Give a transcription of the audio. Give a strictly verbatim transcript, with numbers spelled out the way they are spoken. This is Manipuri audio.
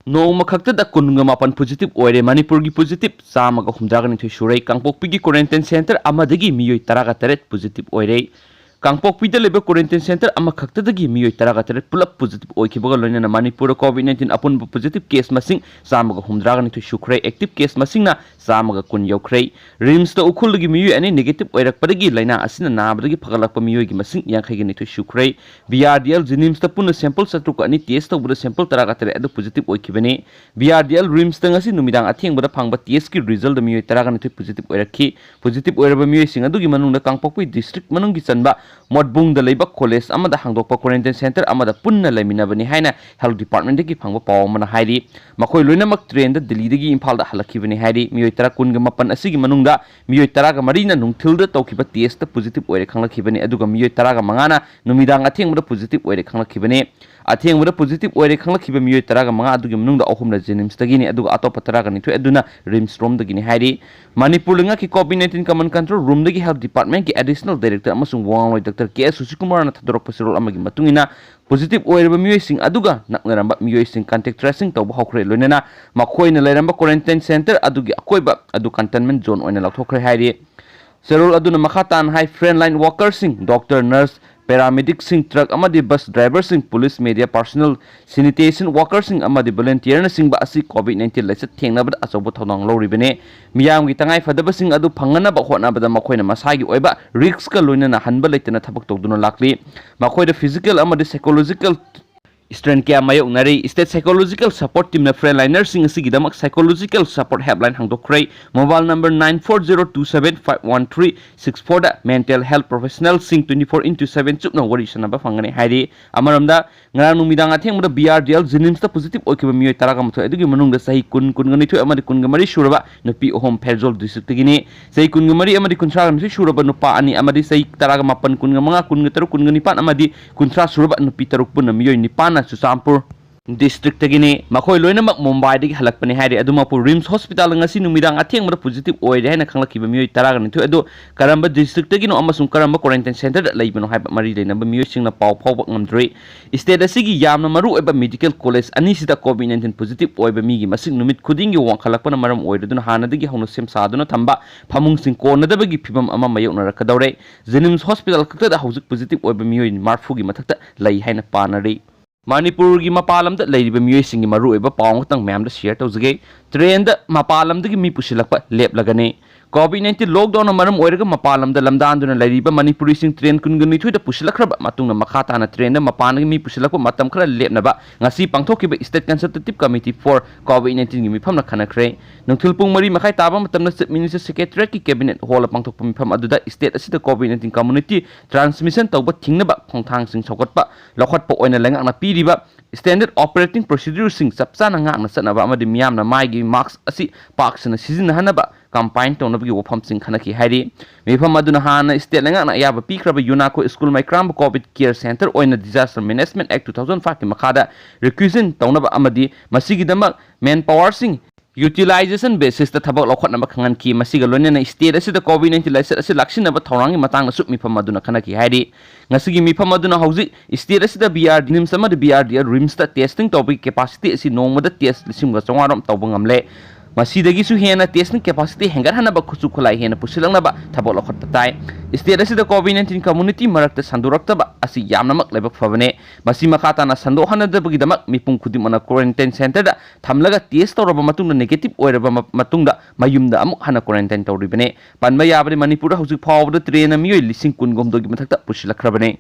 ꯅꯣꯡꯃ ꯈꯛꯇꯗ ꯀꯨꯟꯒ ꯃꯥꯄꯟ positive ꯑꯣꯏꯔꯦ꯫ ꯃꯅꯤꯄꯨꯔꯒꯤ positive ꯆꯥꯝꯃꯒ ꯍꯨꯝꯗ꯭ꯔꯥꯒ ꯅꯤꯊꯣꯏ ꯁꯨꯔꯦ꯫ ꯀꯥꯡꯄꯣꯛꯄꯤꯒꯤ quarantine centre ꯑꯃꯗꯒꯤ ꯃꯤꯑꯣꯏ ꯇꯔꯥꯒ ꯇꯔꯦꯠ positive ꯑꯣꯏꯔꯦ꯫ ꯀꯥꯡꯄꯣꯛꯄꯤꯗ ꯂꯩꯕ quarantine centre ꯑꯃꯈꯛꯇꯗꯒꯤ ꯃꯤꯑꯣꯏ ꯇꯔꯥꯒ ꯇꯔꯦꯠ ꯄꯨꯂꯞ positive ꯑꯣꯏꯈꯤꯕꯒ ꯂꯣꯏꯅꯅ ꯃꯅꯤꯄꯨꯔꯗ COVID nineteen ꯑꯄꯨꯟꯕ positive case ꯃꯁꯤꯡ ꯆꯥꯝꯃꯒ ꯍꯨꯝꯗ꯭ꯔꯥꯒ ꯅꯤꯊꯣꯏ ꯁꯨꯈ꯭ꯔꯦ꯫ Active case ꯃꯁꯤꯡꯅ ꯆꯥꯝꯃꯒ ꯀꯨꯟ ꯌꯧꯈ꯭ꯔꯦ꯫ RIMSꯇ ꯎꯈ꯭ꯔꯨꯜꯗꯒꯤ ꯃꯤꯑꯣꯏ ꯑꯅꯤ negative ꯑꯣꯏꯔꯛꯄꯗꯒꯤ ꯂꯥꯏꯅꯥ ꯑꯁꯤꯅ ꯅꯥꯕꯗꯒꯤ ꯐꯒꯠꯂꯛꯄ ꯃꯤꯑꯣꯏꯒꯤ ꯃꯁꯤꯡ ꯌꯥꯡꯈꯩꯒ ꯅꯤꯊꯣꯏ ꯁꯨꯈ꯭ꯔꯦ꯫ BRDL JNIMSꯇ ꯄꯨꯟꯅ sample ꯆꯥꯇ꯭ꯔꯨꯛꯀ ꯑꯅꯤ test ꯇꯧꯕꯗ sample ꯇꯔꯥꯒ ꯇꯔꯦꯠ ꯑꯗꯨ positive ꯑꯣꯏꯈꯤꯕꯅꯤ꯫ BRDL RIMSꯇ ꯉꯁꯤ ꯅꯨꯃꯤꯗꯥꯡ ꯑꯊꯦꯡꯕꯗ ꯐꯪꯕ testꯀꯤ resultꯇ ꯃꯤꯑꯣꯏ ꯇꯔꯥꯒ ꯅꯤꯊꯣꯏ positive ꯑꯣꯏꯔꯛꯈꯤ꯫ Positive ꯑꯣꯏꯔꯕ ꯃꯤꯑꯣꯏꯁꯤꯡ ꯑꯗꯨꯒꯤ ꯃꯅꯨꯡꯗ ꯀꯥꯡꯄꯣꯛꯄꯤ district ꯃꯅꯨꯡꯒꯤ ꯆꯟꯕ ꯃꯣꯠꯕꯨꯡꯗ ꯂꯩꯕ college ꯑꯃꯗ ꯍꯥꯡꯗꯣꯛꯄ quarantine centre ꯑꯃꯗ ꯄꯨꯟꯅ ꯂꯩꯃꯤꯟꯅꯕꯅꯤ ꯍꯥꯏꯅ health departmentꯇꯒꯤ ꯐꯪꯕ ꯄꯥꯎ ꯑꯃꯅ ꯍꯥꯏꯔꯤ꯫ ꯃꯈꯣꯏ ꯂꯣꯏꯅꯃꯛ trainꯗ ꯗꯤꯜꯂꯤꯗꯒꯤ ꯏꯝꯐꯥꯜꯗ ꯍꯜꯂꯛꯈꯤꯕꯅꯤ ꯍꯥꯏꯔꯤ꯫ ꯃꯤꯑꯣꯏ ꯇꯔꯥ ꯀꯨꯟꯒ ꯃꯥꯄꯟ ꯑꯁꯤꯒꯤ ꯃꯅꯨꯡꯗ ꯃꯤꯑꯣꯏ ꯇꯔꯥꯒ ꯃꯔꯤꯅ ꯅꯨꯡꯊꯤꯜꯗ ꯇꯧꯈꯤꯕ testꯇ positive ꯑꯣꯏꯔꯦ ꯈꯪꯂꯛꯈꯤꯕꯅꯤ, ꯑꯗꯨꯒ ꯃꯤꯑꯣꯏ ꯇꯔꯥꯒ ꯃꯉꯥꯅ ꯅꯨꯃꯤꯗꯥꯡ ꯑꯊꯦꯡꯕꯗ positive ꯑꯣꯏꯔꯦ ꯈꯪꯂꯛꯈꯤꯕꯅꯤ꯫ ꯑꯊꯦꯡꯕꯗ positive ꯑꯣꯏꯔꯦ ꯈꯪꯂꯛꯈꯤꯕ ꯃꯤꯑꯣꯏ ꯇꯔꯥꯒ ꯃꯉꯥ ꯑꯗꯨꯒꯤ ꯃꯅꯨꯡꯗ ꯑꯍꯨꯝꯅ JNIMSꯇꯒꯤꯅꯤ, ꯑꯗꯨꯒ ꯑꯇꯣꯞꯄ ꯇꯔꯥꯒ ꯅꯤꯊꯣꯏ ꯑꯗꯨꯅ RIMS ꯔꯣꯝꯗꯒꯤꯅꯤ ꯍꯥꯏꯔꯤ꯫ ꯃꯅꯤꯄꯨꯔ ꯂꯩꯉꯥꯛꯀꯤ COVID nineteen common control roomꯗꯒꯤ health departmentꯀꯤ additional director ꯑꯃꯁꯨꯡ ꯋꯥ ꯉꯥꯡꯂꯣꯏ ꯗꯥꯛꯇꯔ ꯀꯦ ꯑꯦꯁ ꯁꯨꯁꯤꯀꯨꯃꯥꯔꯅ ꯊꯥꯗꯣꯔꯛꯄ ꯆꯦꯔꯣꯜ ꯑꯃꯒꯤ ꯃꯇꯨꯡ ꯏꯟꯅ, positive ꯑꯣꯏꯔꯕ ꯃꯤꯑꯣꯏꯁꯤꯡ ꯑꯗꯨꯒ ꯅꯛꯅꯔꯝꯕ ꯃꯤꯑꯣꯏꯁꯤꯡ contact tracing ꯇꯧꯕ ꯍꯧꯈ꯭ꯔꯦ, ꯂꯣꯏꯅꯅ ꯃꯈꯣꯏꯅ ꯂꯩꯔꯝꯕ quarantine centre ꯑꯗꯨꯒꯤ ꯑꯀꯣꯏꯕ ꯑꯗꯨ containment zone ꯑꯣꯏꯅ ꯂꯥꯎꯊꯣꯛꯈ꯭ꯔꯦ ꯍꯥꯏꯔꯤ꯫ ꯆꯦꯔꯣꯜ ꯑꯗꯨꯅ ꯃꯈꯥ ꯇꯥꯅ ꯍꯥꯏ, frontline workerꯁꯤꯡ, doctor, nurse, paramedicꯁꯤꯡ, truck ꯑꯃꯗꯤ bus driverꯁꯤꯡ, police, media personnel, sanitation workerꯁꯤꯡ ꯑꯃꯗꯤ volunteerꯅꯆꯤꯡꯕ ꯑꯁꯤ COVID nineteen ꯂꯥꯏꯆꯠ ꯊꯦꯡꯅꯕꯗ ꯑꯆꯧꯕ ꯊꯧꯗꯥꯡ ꯂꯧꯔꯤꯕꯅꯤ꯫ ꯃꯤꯌꯥꯝꯒꯤ ꯇꯉꯥꯏꯐꯗꯕꯁꯤꯡ ꯑꯗꯨ ꯐꯪꯅꯅꯕ ꯍꯣꯠꯅꯕꯗ ꯃꯈꯣꯏꯅ ꯃꯁꯥꯒꯤ ꯑꯣꯏꯕ riskꯀ ꯂꯣꯏꯅꯅ ꯍꯟꯕ ꯂꯩꯇꯅ ꯊꯕꯛ ꯇꯧꯗꯨꯅ ꯂꯥꯛꯂꯤ꯫ ꯃꯈꯣꯏꯗ physical ꯑꯃꯗꯤ psychological strain ꯀꯌꯥ ꯃꯥꯌꯣꯛꯅꯔꯤ꯫ State Psychological Support Teamꯅ frontlinerꯁꯤꯡ ꯑꯁꯤꯒꯤꯗꯃꯛ psychological support helpline ꯍꯥꯡꯗꯣꯛꯈ꯭ꯔꯦ꯫ Mobile number nine four zero two seven five one three six fourꯗ mental health professionalꯁꯤꯡ twenty four into seven ꯆꯨꯞꯅ ꯋꯥꯔꯤ ꯁꯥꯟꯅꯕ ꯐꯪꯒꯅꯤ ꯍꯥꯏꯔꯤ꯫ ꯑꯃꯔꯣꯝꯗ, ꯉꯔꯥꯡ ꯅꯨꯃꯤꯗꯥꯡ ꯑꯊꯦꯡꯕꯗ BRDL JNIMSꯇ positive ꯑꯣꯏꯈꯤꯕ ꯃꯤꯑꯣꯏ ꯇꯔꯥꯒ ꯃꯥꯊꯣꯏ ꯑꯗꯨꯒꯤ ꯃꯅꯨꯡꯗ ꯆꯍꯤ ꯀꯨꯟ, ꯀꯨꯟꯒ ꯅꯤꯊꯣꯏ ꯑꯃꯗꯤ ꯀꯨꯟꯒ ꯃꯔꯤ ꯁꯨꯔꯕ ꯅꯨꯄꯤ ꯑꯍꯨꯝ ꯐꯦꯔꯖꯣꯜ districtꯇꯒꯤꯅꯤ꯫ ꯆꯍꯤ ꯀꯨꯟꯒ ꯃꯔꯤ ꯑꯃꯗꯤ ꯀꯨꯟꯊ꯭ꯔꯥꯒ ꯅꯤꯊꯣꯏ ꯁꯨꯔꯕ ꯅꯨꯄꯥ ꯑꯅꯤ ꯑꯃꯗꯤ ꯆꯍꯤ ꯇꯔꯥꯒ ꯃꯥꯄꯟ, ꯀꯨꯟꯒ ꯃꯉꯥ, ꯀꯨꯟꯒ ꯇꯔꯨꯛ, ꯀꯨꯟꯒ ꯅꯤꯄꯥꯟ ꯑꯃꯗꯤ ꯀꯨꯟꯊ꯭ꯔꯥ ꯁꯨꯔꯕ ꯅꯨꯄꯤ ꯇꯔꯨꯛ ꯄꯨꯟꯅ ꯃꯤꯑꯣꯏ ꯅꯤꯄꯥꯟꯅ ꯆꯨꯔꯆꯥꯟꯄꯨꯔ ꯗꯤꯁꯇ꯭ꯔꯤꯛꯇꯒꯤꯅꯤ꯫ ꯃꯈꯣꯏ ꯂꯣꯏꯅꯃꯛ ꯃꯨꯝꯕꯥꯏꯗꯒꯤ ꯍꯜꯂꯛꯄꯅꯤ ꯍꯥꯏꯔꯤ꯫ ꯑꯗꯨꯃꯛꯄꯨ ꯔꯤꯝꯁ ꯍꯣꯁꯄꯤꯇꯥꯜꯗ ꯉꯁꯤ ꯅꯨꯃꯤꯗꯥꯡ ꯑꯊꯦꯡꯕꯗ ꯄꯣꯖꯤꯇꯤꯚ ꯑꯣꯏꯔꯦ ꯍꯥꯏꯅ ꯈꯪꯂꯛꯈꯤꯕ ꯃꯤꯑꯣꯏ ꯇꯔꯥꯒ ꯅꯤꯊꯣꯏ ꯑꯗꯨ ꯀꯔꯝꯕ ꯗꯤꯁꯇ꯭ꯔꯤꯛꯇꯒꯤꯅꯣ ꯑꯃꯁꯨꯡ ꯀꯔꯝꯕ ꯀ꯭ꯋꯥꯔꯦꯟꯇꯥꯏꯟ ꯁꯦꯟꯇꯔꯗ ꯂꯩꯕꯅꯣ ꯍꯥꯏꯕ ꯃꯔꯤ ꯂꯩꯅꯕ ꯃꯤꯑꯣꯏꯁꯤꯡꯅ ꯄꯥꯎ ꯐꯥꯎꯕ ꯉꯝꯗ꯭ꯔꯤ꯫ ꯁ꯭ꯇꯦꯠ ꯑꯁꯤꯒꯤ ꯌꯥꯝꯅ ꯃꯔꯨ ꯑꯣꯏꯕ ꯃꯦꯗꯤꯀꯦꯜ ꯀꯣꯂꯦꯖ ꯑꯅꯤꯁꯤꯗ ꯀꯣꯚꯤꯗ ꯅꯥꯏꯟꯇꯤꯟ ꯄꯣꯖꯤꯇꯤꯚ ꯑꯣꯏꯕ ꯃꯤꯒꯤ ꯃꯁꯤꯡ ꯅꯨꯃꯤꯠ ꯈꯨꯗꯤꯡꯒꯤ ꯋꯥꯡꯈꯠꯂꯛꯄꯅ ꯃꯔꯝ ꯑꯣꯏꯔꯗꯨꯅ ꯍꯥꯟꯅꯗꯒꯤ ꯍꯧꯅ ꯁꯦꯝ ꯁꯥꯗꯨꯅ ꯊꯝꯕ ꯐꯃꯨꯡꯁꯤꯡ ꯀꯣꯟꯅꯗꯕꯒꯤ ꯐꯤꯚꯝ ꯑꯃ ꯃꯥꯌꯣꯛꯅꯔꯛꯀꯗꯧꯔꯦ꯫ ꯖꯦꯅꯤꯝꯁ ꯍꯣꯁꯄꯤꯇꯥꯜ ꯈꯛꯇꯗ ꯍꯧꯖꯤꯛ ꯄꯣꯖꯤꯇꯤꯚ ꯑꯣꯏꯕ ꯃꯤꯑꯣꯏ ꯃꯔꯤꯐꯨꯒꯤ ꯃꯊꯛꯇ ꯂꯩ ꯍꯥꯏꯅ ꯄꯥꯅꯔꯤ꯫ ꯃꯅꯤꯄꯨꯔꯒꯤ ꯃꯄꯥꯟ ꯂꯝꯗ ꯂꯩꯔꯤꯕ ꯃꯤꯑꯣꯏꯁꯤꯡꯒꯤ ꯃꯔꯨꯑꯣꯏꯕ ꯄꯥꯎ ꯑꯃꯇꯪ ꯃꯌꯥꯝꯗ ꯁꯤꯌꯔ ꯇꯧꯖꯒꯦ꯫ ꯇ꯭ꯔꯦꯟꯗ ꯃꯄꯥꯟ ꯂꯝꯗꯒꯤ ꯃꯤ ꯄꯨꯁꯤꯜꯂꯛꯄ ꯂꯦꯞꯂꯒꯅꯤ꯫ ꯀꯣꯚꯤꯗ ꯅꯥꯏꯟꯇꯤꯟ ꯂꯣꯛꯗꯥꯎꯟꯅ ꯃꯔꯝ ꯑꯣꯏꯔꯒ ꯃꯄꯥꯟ ꯂꯝꯗ ꯂꯝꯗꯥꯟꯗꯨꯅ ꯂꯩꯔꯤꯕ ꯃꯅꯤꯄꯨꯔꯤꯁꯤꯡ ꯇ꯭ꯔꯦꯟ ꯀꯨꯟꯒ ꯅꯤꯊꯣꯏꯗ ꯄꯨꯁꯤꯜꯂꯛꯈ꯭ꯔꯕ ꯃꯇꯨꯡꯗ ꯃꯈꯥ ꯇꯥꯅ ꯇ꯭ꯔꯦꯟꯗ ꯃꯄꯥꯟꯗꯒꯤ ꯃꯤ ꯄꯨꯁꯤꯜꯂꯛꯄ ꯃꯇꯝ ꯈꯔ ꯂꯦꯞꯅꯕ ꯉꯁꯤ ꯄꯥꯡꯊꯣꯛꯈꯤꯕ State Consultative Committee for COVID ꯅꯥꯏꯟꯇꯤꯟꯒꯤ ꯃꯤꯐꯝꯅ ꯈꯟꯅꯈ꯭ꯔꯦ꯫ ꯅꯨꯡꯊꯤꯜ ꯄꯨꯡ ꯃꯔꯤ ꯃꯈꯥꯏ ꯇꯥꯕ ꯃꯇꯝꯗ Chief Minister Secretariatꯀꯤ Cabinet Hallꯗ ꯄꯥꯡꯊꯣꯛꯄ ꯃꯤꯐꯝ ꯑꯗꯨꯗ ꯁ꯭ꯇꯦꯠ ꯑꯁꯤꯗ ꯀꯣꯚꯤꯗ ꯅꯥꯏꯟꯇꯤꯟ ꯀꯝꯃ꯭ꯌꯨꯅꯤꯇꯤ ꯇ꯭ꯔꯥꯟꯁꯃꯤꯁꯟ ꯇꯧꯕ ꯊꯤꯡꯅꯕ ꯈꯣꯡꯊꯥꯡꯁꯤꯡ ꯁꯧꯒꯠꯄ ꯂꯧꯈꯠꯄ ꯑꯣꯏꯅ ꯂꯩꯉꯥꯛꯅ ꯄꯤꯔꯤꯕ Standard Operating Procedureꯁꯤꯡ ꯆꯞ ꯆꯥꯅ ꯉꯥꯛꯅ ꯆꯠꯅꯕ ꯑꯃꯗꯤ ꯃꯤꯌꯥꯝꯅ ꯃꯥꯏꯒꯤ ꯃꯥꯛꯁ ꯑꯁꯤ ꯄꯥꯛ ꯁꯟꯅ ꯁꯤꯖꯤꯟꯅꯍꯟꯅꯕ ꯀꯝꯄꯥꯏꯟ ꯇꯧꯅꯕꯒꯤ ꯋꯥꯐꯝꯁꯤꯡ ꯈꯟꯅꯈꯤ ꯍꯥꯏꯔꯤ꯫ ꯃꯤꯐꯝ ꯑꯗꯨꯅ ꯍꯥꯟꯅ ꯁ꯭ꯇꯦꯠ ꯂꯩꯉꯥꯛꯅ ꯑꯌꯥꯕ ꯄꯤꯈ꯭ꯔꯕ ꯌꯨꯅꯥꯀꯣ ꯁ꯭ꯀꯨꯜ ꯃꯩꯀ꯭ꯔꯥꯝꯕ ꯀꯣꯚꯤꯗ ꯀꯦꯌꯔ ꯁꯦꯟꯇꯔ ꯑꯣꯏꯅ Disaster Management Act two thousand fiveꯀꯤ ꯃꯈꯥꯗ ꯔꯤꯀ꯭ꯋꯤꯖꯤꯁꯟ ꯇꯧꯅꯕ ꯑꯃꯗꯤ ꯃꯁꯤꯒꯤꯗꯃꯛ ꯃꯦꯟ ꯄꯥꯋꯔꯁꯤꯡ ꯌꯨꯇꯤꯂꯥꯏꯖꯦꯁꯟ ꯕꯦꯁꯤꯁꯇ ꯊꯕꯛ ꯂꯧꯈꯠꯅꯕ ꯈꯪꯍꯟꯈꯤ꯫ ꯃꯁꯤꯒ ꯂꯣꯏꯅꯅ ꯁ꯭ꯇꯦꯠ ꯑꯁꯤꯗ ꯀꯣꯚꯤꯗ ꯅꯥꯏꯟꯇꯤꯟ ꯂꯥꯏꯆꯠ ꯑꯁꯤ ꯂꯥꯛꯁꯤꯟꯅꯕ ꯊꯧꯔꯥꯡꯒꯤ ꯃꯇꯥꯡꯗꯁꯨ ꯃꯤꯐꯝ ꯑꯗꯨꯅ ꯈꯟꯅꯈꯤ ꯍꯥꯏꯔꯤ꯫ ꯉꯁꯤꯒꯤ ꯃꯤꯐꯝ ꯑꯗꯨꯅ ꯍꯧꯖꯤꯛ ꯁ꯭ꯇꯦꯠ ꯑꯁꯤꯗ ꯕꯤ ꯑꯥꯔ ꯗꯤ, ꯅꯤꯝꯁ ꯑꯃꯗꯤ ꯕꯤ ꯑꯥꯔ ꯗꯤ ꯑꯦꯜ ꯔꯤꯝꯁꯇ ꯇꯦꯁꯇꯤꯡ ꯇꯧꯕꯒꯤ ꯀꯦꯄꯥꯁꯤꯇꯤ ꯑꯁꯤ ꯅꯣꯡꯃꯗ ꯇꯦꯁ ꯂꯤꯁꯤꯡꯒ ꯆꯥꯝꯃꯉꯥ ꯔꯣꯝ ꯇꯧꯕ ꯉꯝꯂꯦ꯫ ꯃꯁꯤꯗꯒꯤꯁꯨ ꯍꯦꯟꯅ ꯇꯦꯁꯇꯤꯡ ꯀꯦꯄꯥꯁꯤꯇꯤ ꯍꯦꯟꯒꯠꯍꯟꯅꯕ ꯈꯨꯠꯁꯨ ꯈꯨꯠꯂꯥꯏ ꯍꯦꯟꯅ ꯄꯨꯁꯤꯜꯂꯛꯅꯕ ꯊꯕꯛ ꯂꯧꯈꯠꯄ ꯇꯥꯏ꯫ ꯁ꯭ꯇꯦꯠ ꯑꯁꯤꯗ ꯀꯣꯚꯤꯗ ꯅꯥꯏꯟꯇꯤꯟ ꯀꯝꯃ꯭ꯌꯨꯅꯤꯇꯤ ꯃꯔꯛꯇ ꯁꯟꯗꯣꯔꯛꯇꯕ ꯑꯁꯤ ꯌꯥꯝꯅꯃꯛ ꯂꯥꯏꯕꯛ ꯐꯕꯅꯦ꯫ ꯃꯁꯤ ꯃꯈꯥ ꯇꯥꯅ ꯁꯟꯗꯣꯛꯍꯟꯅꯗꯕꯒꯤꯗꯃꯛ ꯃꯤꯄꯨꯝ ꯈꯨꯗꯤꯡꯃꯛꯅ ꯀ꯭ꯋꯥꯔꯦꯟꯇꯥꯏꯟ ꯁꯦꯟꯇꯔꯗ ꯊꯝꯂꯒ ꯇꯦꯁ ꯇꯧꯔꯕ ꯃꯇꯨꯡꯗ ꯅꯦꯒꯦꯇꯤꯚ ꯑꯣꯏꯔꯕ ꯃ-, ꯃꯇꯨꯡꯗ ꯃꯌꯨꯝꯗ ꯑꯃꯨꯛ ꯍꯟꯅ ꯀ꯭ꯋꯥꯔꯦꯟꯇꯥꯏꯟ ꯇꯧꯔꯤꯕꯅꯦ꯫ ꯄꯟꯕ ꯌꯥꯕꯗꯤ ꯃꯅꯤꯄꯨꯔꯗ ꯍꯧꯖꯤꯛ ꯐꯥꯎꯕꯗ ꯇ꯭ꯔꯦꯟꯅ ꯃꯤꯑꯣꯏ ꯂꯤꯁꯤꯡ ꯀꯨꯟꯒ ꯍꯨꯝꯗꯣꯏꯒꯤ ꯃꯊꯛꯇ ꯄꯨꯁꯤꯜꯂꯛꯈ꯭ꯔꯕꯅꯦ꯫